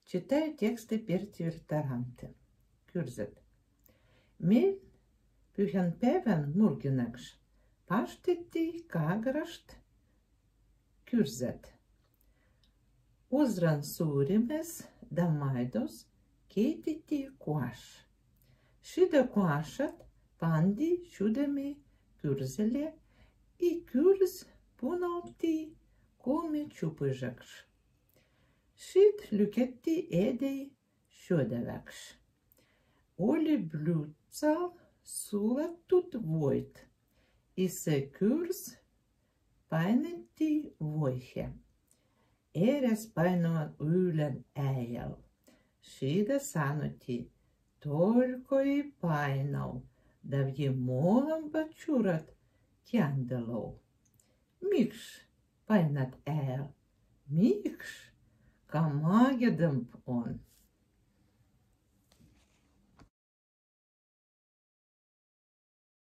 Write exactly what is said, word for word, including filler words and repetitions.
Читаю тексты пер четверть таранты. Курзет. Мел пуьгьенпевен мургинегш паштетти каграшт курзет. Узран суримес да майдоз кетети кваш. Шида квашат панди чудеме курзеле, и курз пуналти коми чупыжакш. Шид люкетти эдей шода векш. Оли блюдцал сулат тут войт, и са курз пайненти войхе. Эрес пайнаван уйлен эял. Шида санути только и пайнал, давйи молан бачурат кяндалал. Микш пайнат эял, микш, камагедам он.